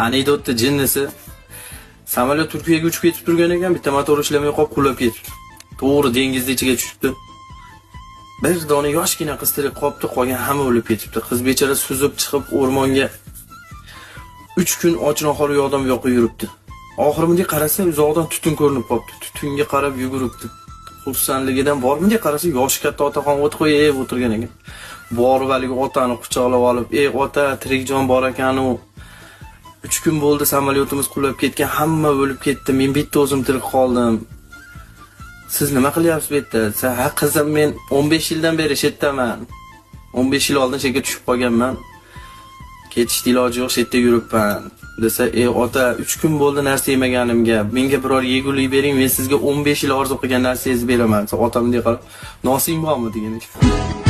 Anekdotni jinnisi. Samolyot Turkiyaga uchib ketib turgan ekan, bitta motor ishlamay qolib qulab ketibdi. To'g'ri dengizni ichiga tushibdi. Bir dona yoshgina qiz tirik qolibdi, qolgan hamma o'lib ketibdi. Qiz bechora suzib chiqib o'rmonga 3 kun och nahor u yoqdan bu yoqqa yuribdi. Oxiri bunday qarasa, uzoqdan tutun ko'rinib qolibdi. Tutunga qarab yuguribdi. Xursandligidan borib bunday qarasa, yoshi katta otaxon o't qo'yib o'tirgan ekan. Borib haligi otani quchoqlab olib, "Ey ota, tirik jon bor ekan u. 3 kun bo'ldi samolyotimiz qulab ketgan, hamma o'lib ketdi. Men bitta o'zim tirik qoldim. Siz nima qilyapsiz bu yerda?" Desa, "Ha qizim, men 15 yildan beri shu yerdaman. 15 yil oldin shu yerga tushib qolganman. Ketishni iloji yo'q, shu yerda yuribman." Desa, "Ey ota, 3 kun bo'ldi narsa yemaganimga. Menga biror yegulik bering, men sizga 15 yil orzu qilgan narsangizni beraman." Desa, otam bunday qarab, "Nosing bormi?" degan ekan.